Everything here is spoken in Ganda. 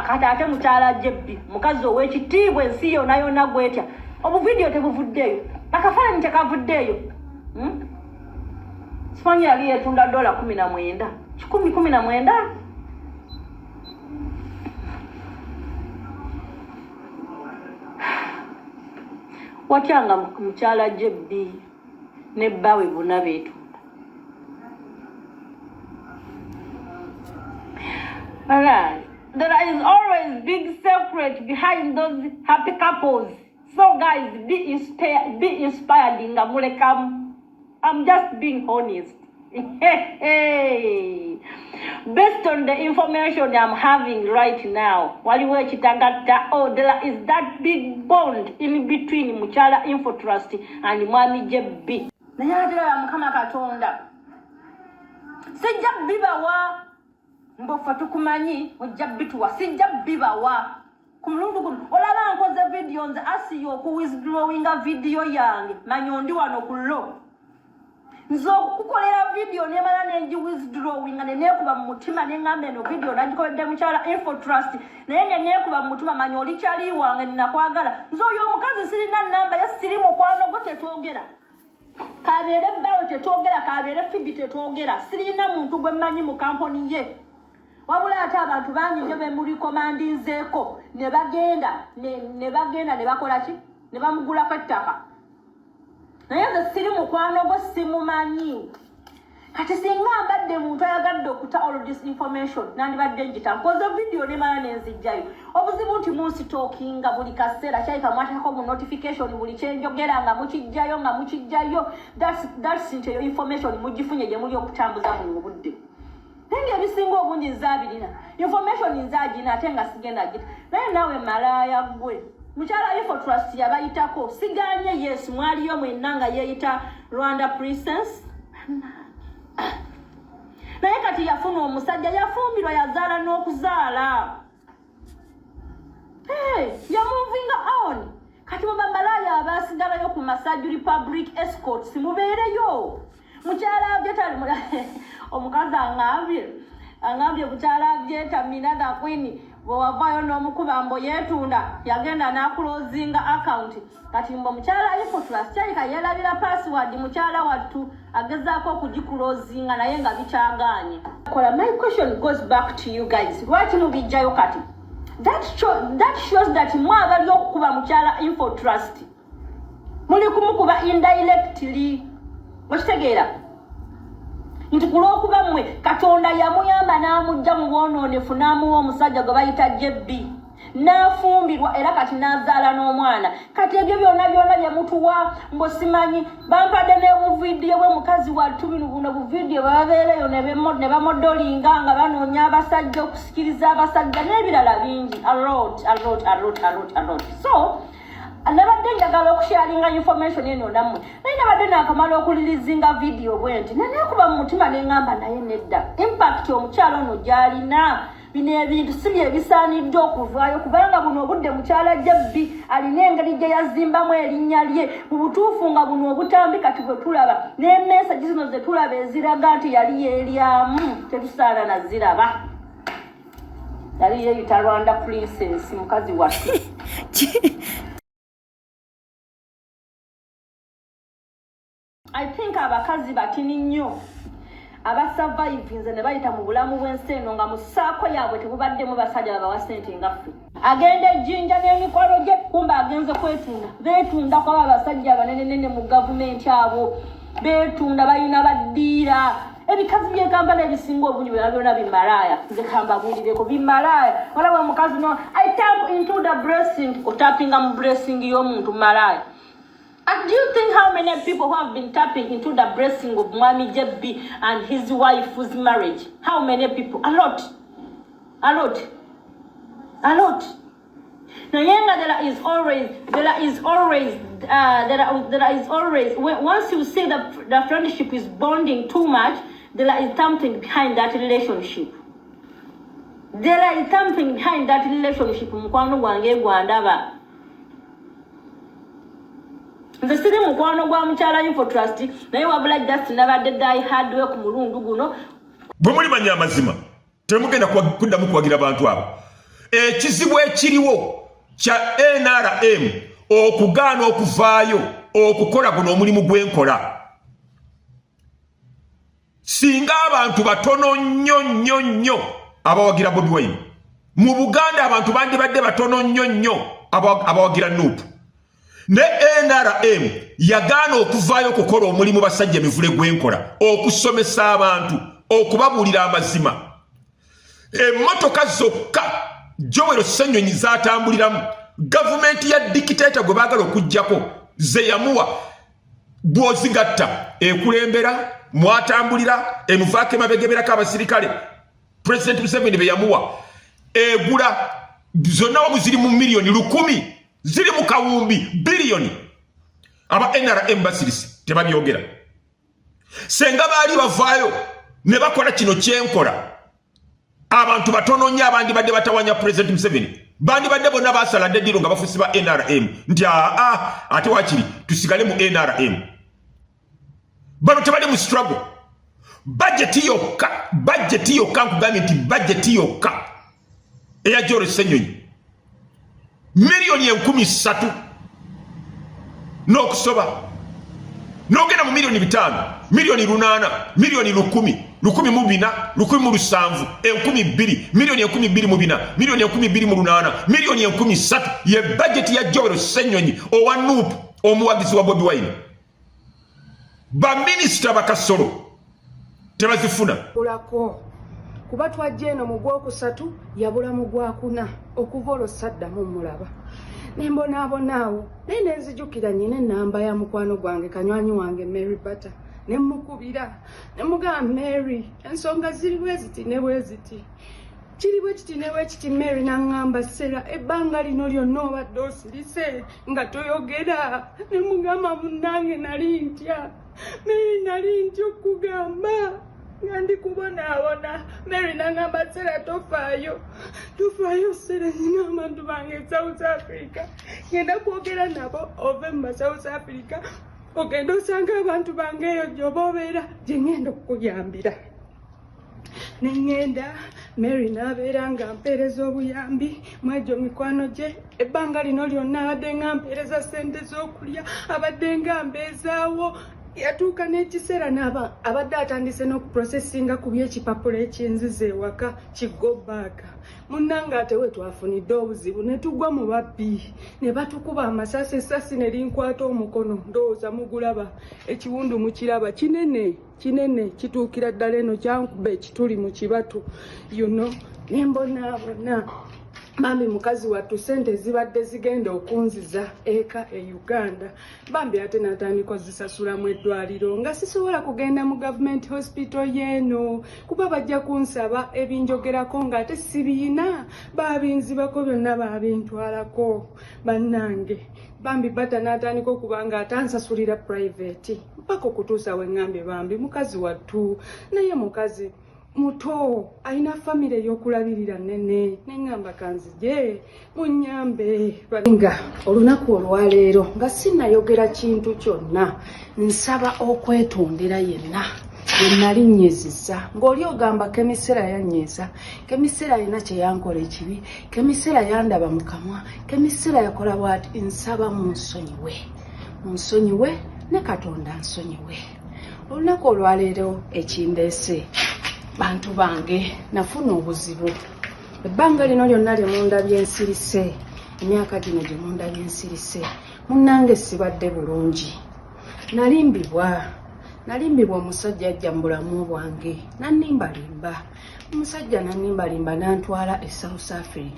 Kati ate mukyala Jebbi, mukazi ow'ekitiibwa, ensi yonna yonna gwetya, obuvidiyo tebuvuddeeyo, akafaananyi tekavuddeeyo, Simanyi yali yetunda dola 19, 119. Watya nga mukyala Jebbi ne bbaawe bonna beetunda? Alright. There is always big secret behind those happy couples. So guys, be inspired, be inspired nga mulekamu. I'm just being honest. Based on the information I'm having right now, waliwo ekitagatta. Oh, there is that big bond in between mukyala Infotrust and mwami JB. Naye ate laba, Mukama Katonda, sijja bibawa mboffe, tukumanyi ojja bituwa. Sijja bibawa ku mulundi guno. Olaba nkoze vidiyo nze Asiya okuwithdrawinga vidiyo yange, manya ondi wano ku lo. Nze okukukolera vidiyo nemala nengi withdrawinga, neneekuba mu mutima, neŋŋamba eno vidiyo nagikoledde mukyala Infotrust, naye neneekuba mu mutima, manya oli kyali wange, nenakwagala. Nze oyo omukazi sirina namba ye, siri mukwano gwo, tetwogera. Kabeere bbaawe tetwogera, kabeere Fibi tetwogera. Sirina muntu gwe mmanyi mu kampuni ye. Wabula ate abantu bangi nnyo bemurecommendinzeeko ne bagenda ne bagenda ne bakola ki, ne bamugulako ettaka. Naye nze siri mukwano gwo, simumanyi. Kati singa mbadde muntu ayagadde okuta all this information, nandibadde njita nkoze vidiyo nemala nenzijjayo. Obuzibu nti munstalkinga buli kaseera, kyalika mwateekako mu notification, buli kyenjogera nga mukijjayo, nga mukijjayo. That's nti eyo information mugifunye gye muli okutambuza mu obudde. Naye nga ebisinga obungi nze abirina, information nze agina, ate nga sigenda gita. Naye naawe malaaya gwe mukyala Infotrust yabayitako, siganye. Yes, mwaliyo mwenna nga yeeyita Rwanda Princess, naye kati yafuna omusajja, yafumbirwa, yazaala n'okuzaala. Hey, yamovinga on. Kati mubamalaaya abasigalayo ku Masaju Republic Escorts, mubeereyo. Mukyala Avyeta, omukazi aŋambye mukyala Avyeta Mina the Queen, bwewavaayo n'omukuba mbo yeetunda, yagenda n'aclosinga account. Kati mbo mukyala Infotrust kyalika yeerabira password, mukyala wattu agezaako okugiclosinga naye nga bikyagaanye. Kola, my question goes back to you guys: lwaki mubijjayo kati? That shows that mwe abali okukuba mukyala Infotrust muli kumukuba indirectly. Okitegeera nti ku lw'okuba mmwe Katonda yamuyamba n'amugja mu bwonoonefu, n'amuwa omusajja gwe bayita Jebbi, n'afumbirwa, era kati n'azaala n'omwana. Kati ebyo byonna byonna bye mutuwa mbu simanyi bampadde n'obuvidiyo bwe mukazi wattu, bino buno buvidiyo bwe babeereyo ne bamodelinga nga banoonya abasajja, okusikiriza abasajja n'ebirala bingi, a lot, a lot, a lot, a lot, a lot. So nabadde njagala okusharinga information eno nammwe, naye nabadde nakamala okureleasinga vidiyo bwe nti neneekuba mu mutima, neŋŋamba naye nedda, impact omukyalo ono gy'alina, bino ebintu si bye bisaanidde okuvaayo, kubanga buno obudde mukyala Jebbi alina engeri gye yazimbamu erinnya lye mu butuufu, nga buno obutambi kati bwe tulaba n'emessage zino ze tulaba eziraga nti yali yeeryamu, tetusaana naziraba. Yali yeeyita Rwanda Princess, mukazi wattu. I think abakazi batini nnyo abasurvivinze ne bayita mu bulamu bw'ensi eno nga mu saako yaabwe tebubaddemu basajja babawa ssente nga ffe. Agenda ejjinja n'emikwano gye, kumba agenze kwetunda. Beetunda kwaba abasajja abanenenene mu gavumenti, abo beetunda, balina baddiira. Ebikazi byekampala ebisinga obungi byona byona bimalaaya. Nze kambabuulireko, bimalaaya. Olaba omukazi no, "I tap into the blessing." Otapinga mu blessing y'omuntu, malaaya. And do you think how many people who have been tapping into the blessing of Mwami JB and his wife's marriage? How many people? A lot. A lot. A lot. Naye nga there is always, there is always, when, once you see the friendship is bonding too much, there is something behind that relationship. There is something behind that relationship. Mukwano gwange gwandaba. Nze siri mukwano gwa mukyala Infotrust, naye wabula just nabadde die hard we ku mulundu guno. Bwe mulimanya amazima, temugenda kuddamu kuwagira bantu abo. Ekizibu ekiriwo kya NRM okugaana okuvaayo okukola guno omulimu gw'enkola. Singa abantu batono nnyo nnyo nnyo abawagira Bobi Wine mu Buganda, abantu bandibadde batono nnyo nnyo abawagira NUP. Ne NRM yagaana okuvaayo okukola omulimu basajja emivule gw'enkola, okusomesa abantu, okubabuulira amazima. Emmotoka zokka Joel Ssenyonyi zatambuliramu, gavumenti ya dictator gwe baagala okugjako ze yamuwa, bw'ozigatta ekulembera mwatambulira, emuvaako emabegeberako abasirikale President Museveni be yamuwa, egula zonna wamu ziri mu miliyoni 1000, ziri mu kawumbi biliyoni. Aba NRM basirise, tebabyogera. Senga baali bavaayo ne bakola kino kyenkola, abantu batono nnyo abandibadde batawanya President Museveni. Bandibadde bonna basaladde diro nga bafusi ba NRM nti aa, ate wakiri tusigale mu NRM. Bano tebali mu struggle. Bajeti yokka, bajeti yokka, nkugambye nti bajeti yokka eya Joel Ssenyonyi miliyoni 3000 n'okusoba, n'ogenda mu miliyoni 500, miliyoni 800, miliyoni 1000, 1400, 1700, 2000, miliyoni 2400, miliyoni 2400, miliyoni 3000 ye bajeti ya Joel Ssenyonyi owa NUP, omuwagizi wa Bobi Wine. Baminisita bakasolo tebazifuna. Kulako kuba twajja eno mu gwokusatu, yabula mu gwakuna. Okuva olwo saddamu mulaba, nembonaabonaawo. Naye nenzijukira nyina enamba ya mukwano gwange, kanywanyi wange Mary Butter, nemukubira nemugamba, "Mary, ensonga ziri bwe ziti ne bwe ziti, kiri bwe kiti ne bwe kiti." Mary naŋŋamba, "Sera, ebbanga lino lyonna obadde osirise nga toyogera." Nemugamba, "Munnange, nali ntya, Mary, nali ntya okugamba nga ndi kubonaabona." Mary naŋŋamba, "Sera, tofaayo, tofaayo. Sera, nyina abantu bange e South Africa, ngenda kwogera nabo ove mu ba South Africa, ogenda osanga abantu bange eyo gyoba obeera, gye ŋŋenda okukuyambira." Neŋŋenda, Mary n'abeera nga mpeereza obuyambi mwegyo mikwano gye. Ebbanga lino lyonna abadde nga mpeereza ssente z'okulya, abadde nga mbeezaawo. Yatuuka n'ekiseera n'aba abadde atandise n'okuprosesinga ku byekipapula ekinziza ewaka kigobaaka. Munnange, ate we twafunidde obuzibu ne tugwa mu babbi ne batukuba amasasi, essasi ne linkwata omukono. Ndowooza mugulaba ekiwundu, mukiraba, kinene kinene, kituukira ddala eno, kyankuba ekituli mu kibatu. Nembonaabona bambi mukazi wattu. Sente zibadde zigenda okunziza eka e Uganda, bambi ate natandika ozisasulamu eddwaliro, nga sisobola kugenda mu government hospital yeeno kuba bajja kunsaba ebinjogerako ng'ate sibiyina. Babinzibako byonna, babintwalako. Bannange, bambi bata n'atandika okuba nga atansasulira private mpaka okutuusa weŋŋambye, bambi mukazi wattu, naye mukazi muto, alina famire ey'okulabirira nene. Neŋŋamba kanzije munyambe. Nga olunaku olwaleero nga sinnayogera kintu kyonna, nsaba okwetondera yenna yenali nnyizizza. Ng'oli ogamba Kemisera yannyiza, Kemisera alina kye yankola ekibi, Kemisera yandaba mu kamwa, Kemisera yakola bwati, nsaba munsonyiwe, munsonyiwe ne Katonda nsonyiwe. Olunaku olwaleero ekindeese, bantu bange, nafuna obuzibu. Ebbanga lino lyonna lye mundabye ensirise, emyaka gino gye mundabye ensirise, munnange sibadde bulungi. Nalimbibwa, nalimbibwa. Omusajja ajja mu bulamu bwange nannimbalimba, omusajja nannimbalimba nantwala e South Africa.